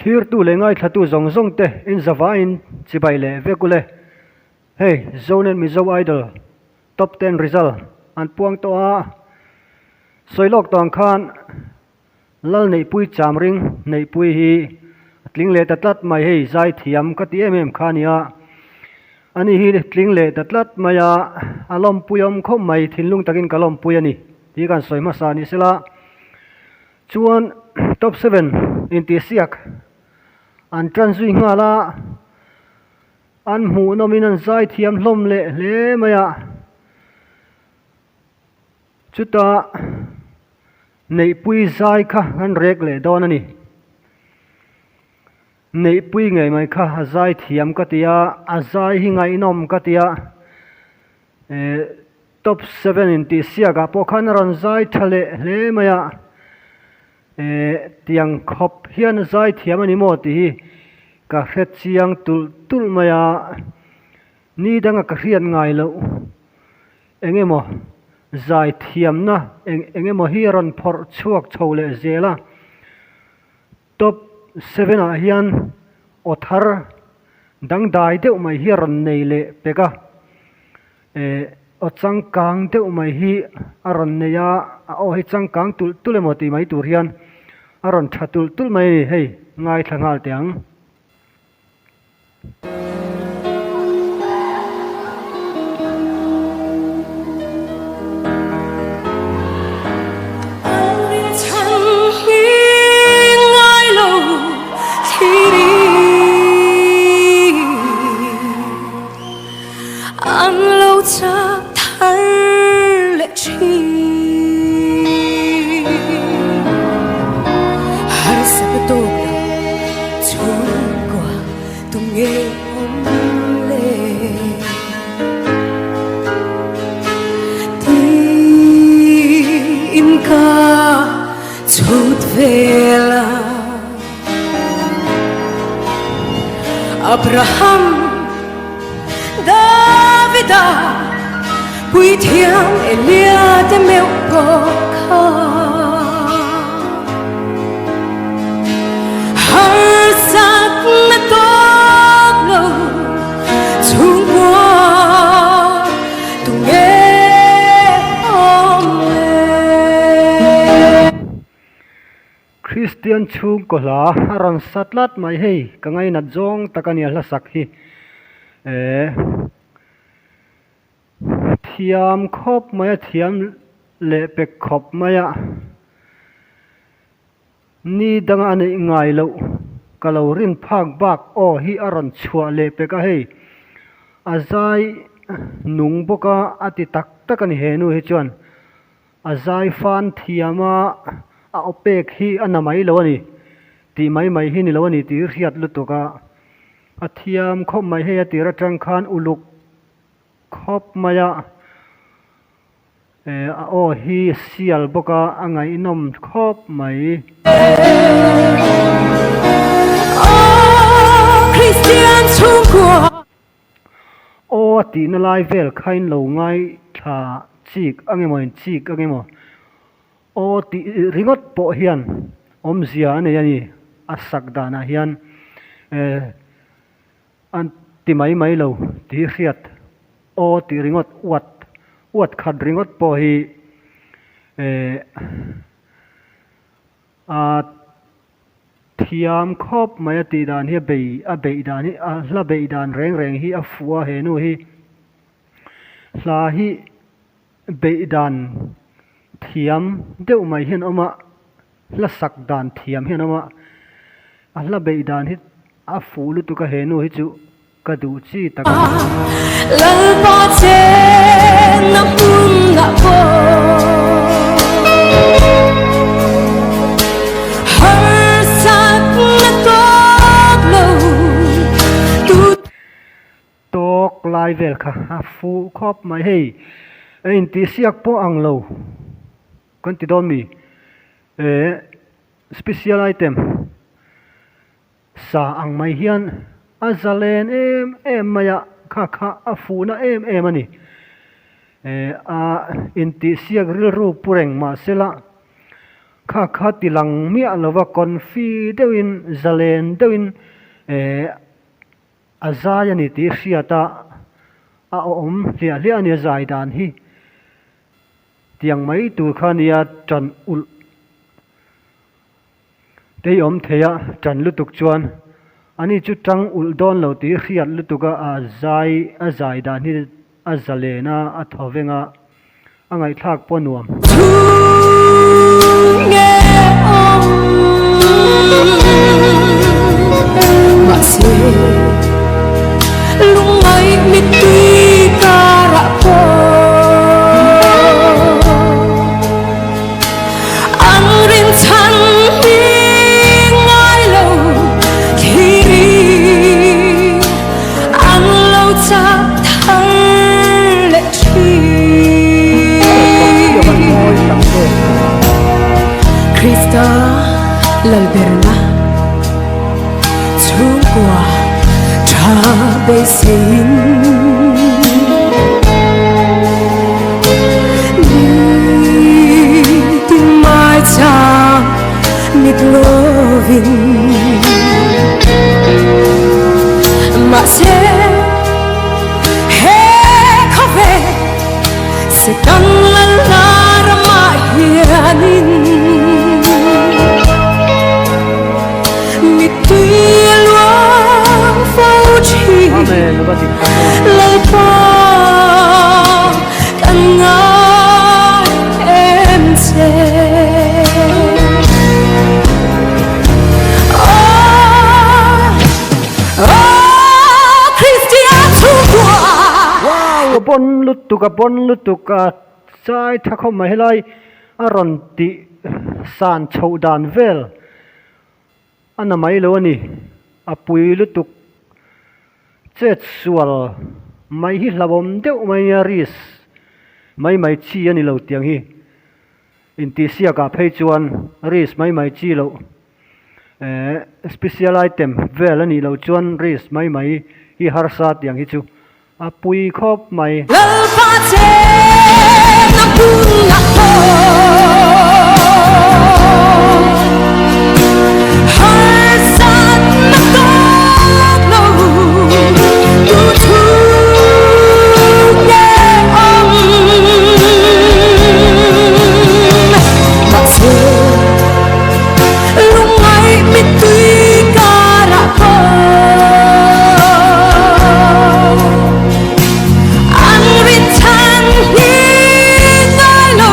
Thlirtu leh ngaithlatu zawng zawng te in zavaiin chibai leh vek ule. Hei Zonet Mizo Idol Top Ten Result an puang tawh a, sawi lawk tawh ang khan Lal Neihpui Chamring Neihpui hi a tling leh ta tlat mai hei zaithiam ka ti em em kha a nia. Ani hi tling leh ta tlat mai a, a lawmpui awm khawp mai thinlung takin ka lawmpui a ni tih kan sawi hmasa ni sela. Chuan top seven intihsiak an tan zui nghal a, an hmuhnawmin an zaithiam hlawm leh hle mai a. Chutah Neihpui zai kha an rek leh dawn a ni. Neihpui ngei mai kha a zai thiam ka ti a, a zai hi ngaihnawm ka ti a. Eh top seven intihsiak ah pawh khan a rawn zai tha leh hle mai a. Eh tiang khawp hian a zai thiam a ni maw tih hi ka hre chiang tulh tulh mai a. Ni danga ka hriat ngai loh. Eng emaw zai thiamna eng eng emaw hi a rawn phawrh chhuak chho leh zel a, top seven ah hian aw thar dangdai deuh mai hi a rawn nei leh pek a, eh aw changkang deuh mai hi a rawn nei a, a aw hi changkang tulh tulh emaw tih mai tur hian a rawn tha tulh tulh mai a ni, hei ngaithla nghal teh ang. Abraham Davida Puithiam Elia te meuh pawh kha Harsatna tawk lo chhungkua tunge awm le. Kristian chhungkaw hla a rawn sa tlat mai hei ka ngainat zawng tak a nia hla sak hi eh Thiam khawp mai a thiam leh pek khawp mai a. Ni danga a neih ngai loh ka lo rin phak bak aw hi a rawn chhuah leh pek a hei. A zai nung bawk a, a ti tak tak a ni he nu hi chuan. A zai fan thiam a, a aw pek hi a na mai lo a ni tih mai mai hi ni lo a ni tih hi hriat lutuk a. A thiam khawp mai hei a tir atang khan uluk khawp mai a. Eh a aw hi sial bawk a a ngaihnawm khawp mai. Aw a tihna lai vel kha in lo ngaithla chik ang emaw in chik ang emaw aw tih ringawt pawh hian awmzia a nei a ni a sak danah hian eh An ti mai mai lo tih hriat aw tih ringawt uat uat khat ringawt pawh hi eh a thiam khawp mai a tih dan hi a bei a beih dan hi a hla beih dan reng reng hi a fuh a he nu hi hla hi beih dan thiam deuh mai hian a awm a hla sak dan thiam hian a awm a a hla beih dan hi a fuh lutuk a he nu hi chu ka duh chi tak a ni. Lalpa chenna hmunah pawh harsatna tawk lo tu. Tawk lai vel kha a fuh khawp mai hei a intihsiak pawh ang lo. Kan ti dawn mi? Eh, special item sa ang mai hian a zalen em em mai a, kha kha a fuhna em em a ni. Eh, a intihsiak rilru pu reng mahsela. Kha kha ti lang miah lova confi deuhin zalen deuhin eh a zai a ni tih hriat a a awm hliah hliah a ni a zai dan hi tiang mai tur kha a nia tan ulh te hi awm thei a tan lutuk chuan ani chu tang ulh dawn lo tih hriat lutuk a a zai a zai dan hi a zalen a a thaw veng a. A ngaihthlak pawh nuam. Krista Lalberna chhungkua tha beiseiin Nitin mai chang mit lovin Mahse He khawvel Setan lalna ramah hianin Mittui a luang fo thin Lalpa kan ngai em che Wow a bon lutuk a bon lutuk a chai tha khawp mai helai a rawn tih san chhoh dan vel a na mai lo a ni a pui lutuk chet sual mai hi hlauhawm deuh mai nia risk mai mai chi a ni lo tiang hi intihsiakah phei chuan risk mai mai chi loh. Eh special item vel a nih loh chuan risk mai mai hi harsa tiang hi chu a pui khawp mai. Lalpa chenna hmun a haw harsatna tawk lo tu thu nge awm mahse Lungngai mittui karah pawh An rinchhan hi ngai lo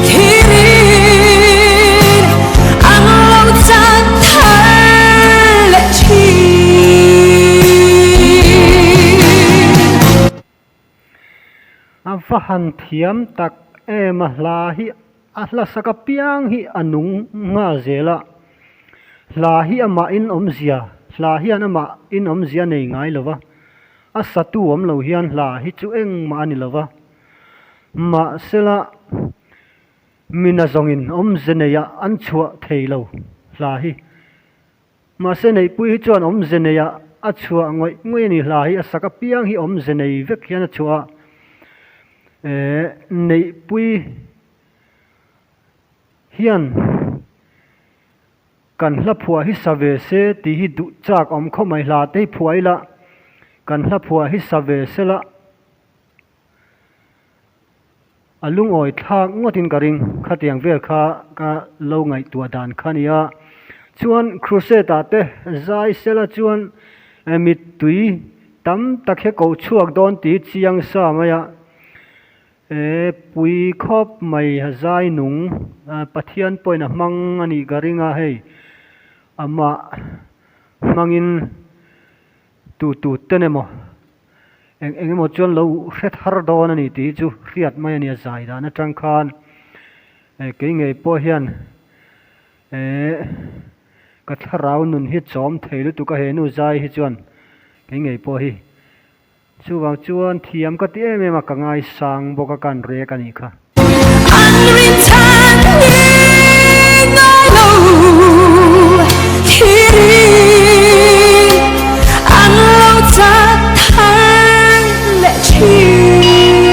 Khirin an lo chan thar leh thin. A va han thiam tak em a hla hi A hlasak apiang hi a nung nghal zel a, hla hi amah in awmzia, hla hian amah in awmzia nei ngai lo va, a satu awm lo hian hla hi chu engmah a ni lo va, mahsela mina zawngin awmze neiah an chhuah thei lo hla hi. Mahse Neihpui hi chuan awmze neiah a chhuah ngawih ngawih a ni, hla hi a sak apiang hi awmze nei vek hian a chhuah a, eh Neihpui hian kan hla phuah hi sa ve se tih hi duh chak awm khawp mai, hla te hi phuah ila kan hla phuah hi sa ve se la. A lungawi thlak ngawtin ka ring, khatiang vel kha ka lo ngaihtuah dan kha nia. Chuan Crusade ah te zai sela chuan mittui tam tak he koh chhuak dawn tih chiang sa mai a, e pui khawp mai zai nung Pathian pawhin a hmang a nih ka ring a hei amah hmangin tu tu ten emaw Eng eng emaw chuan lo hre thar dawn a ni tih hi chu hriat mai a ni a zai dan atang khan kei ngei pawh hian eh ka thlarau nun hi chawm thei lutuk a he nu zai hi chuan kei ngei pawh hi chuvang chuan thiam ka ti em em a ka ngaisang bawk a kan rek a nih kha. An rinchhan hi ngai lo Khirin an lo chat thar leh thin.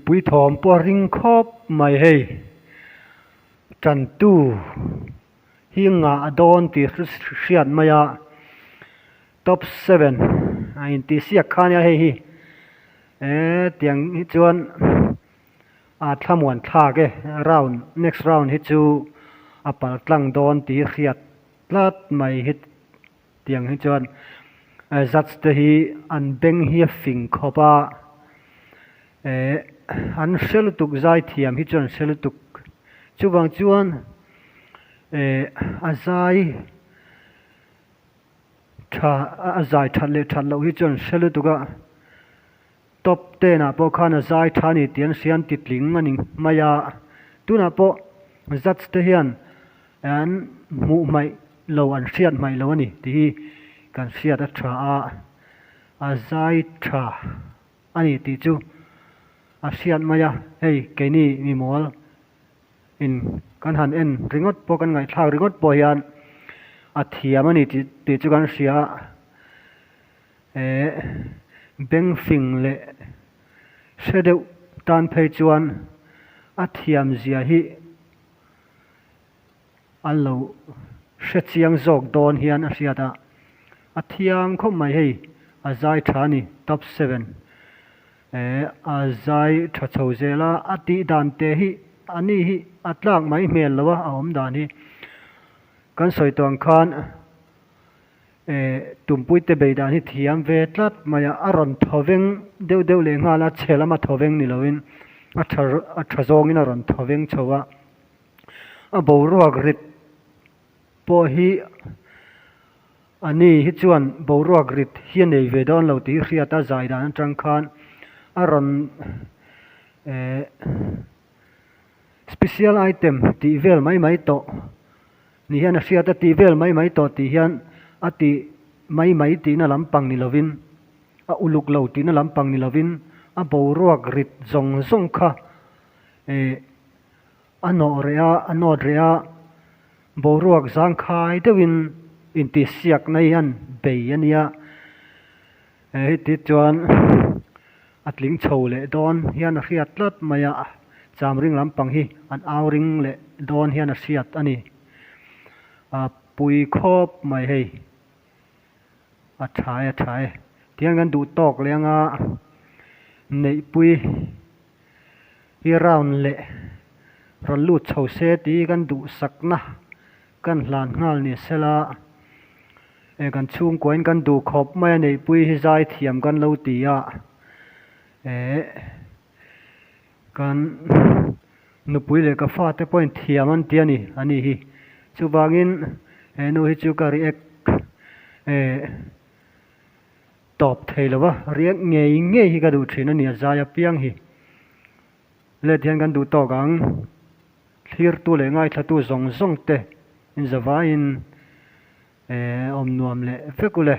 Mipui thawm pawh a ring khawp mai hei. Tantu hi ngah dawn tih hriat mai a, top seven a intihsiak kha ania hei hi eh tiang hi chuan a thlamuan thlak e round next round hi chu a pal tlang dawn tih hriat tlat mai hi tiang hi chuan judge te hi an beng hi a fing khawp a eh an hre lutuk zai thiam hi chuan an hre lutuk chuvang chuan eh a zai tha a zai that leh that loh hi chuan an hre lutuk a top ten ah pawh khan a zai tha a ni tih an hria an ti tling a ni mai a tunah pawh judge te hian an hmuh hmaih lo an hriat hmaih lo a ni tih hi kan hriat a tha a a zai tha a ni tih chu a hriat mai a hei keini mimawl in kan han en ringawt pawh kan ngaihthlak ringawt pawh hian a thiam a ni tih tih chu kan hria a eh beng fing leh hre deuh tan phei chuan a thiam zia hi. A lo hre chiang zawk dawn hian a hriat a, a thiang khawp mai hei a zai tha a ni top seven eh a zai tha chho zel a, a tih dan te hi a ni hi a tlak mai hmel lo a a awm dan hi kan sawi tawh ang khan eh tumpui te bei dan hi thiam ve tlat mai a, a rawn thaw veng deuh deuh leh nghal a chhe lama thaw veng ni lovin a tha a tha zawngin a rawn thaw veng chho a. A boruak rit pawh hi a ni hi chuan boruak rit hi a nei ve dawn lo tih hriat a zai dan atang khan a rawn eh special item tih vel mai mai tawh ni hian a hriat a tih vel mai mai tawh tih hian a tih mai mai tihna lampang ni lovin a uluk lo tihna lampang ni lovin a boruak rit zawng zawng kha eh. A nawh reh a, a nawt reh a, boruak zangkhai deuhin intihsiakna hi an bei a nia. Heti chuan a tling chho leh dawn hian a hriat tlat mai a, chamring lampang hi an au ring leh dawn hian a hriat a ni. A pui khawp mai hei, a tha e a tha e. Tihian kan duh tawk leh anga neihpui. Hi round leh rawn lut chho se tih kan duhsakna kan hlan nghal ni sela eh kan chhungkuain kan duh khawp mai a neihpui hi zai thiam kan lo ti a eh kan nupui leh ka fate pawhin thiam an ti a ni a ni hi chuvangin he nu hi chu ka react eh. Tawp thei lo va, riak ngei ngei hi ka duh thin a ni a zai apiang hi. Let hian kan duh tawk ang, thlirtu leh ngaithlatu zawng zawng te in zavaiin eh awm nuam leh vek u le.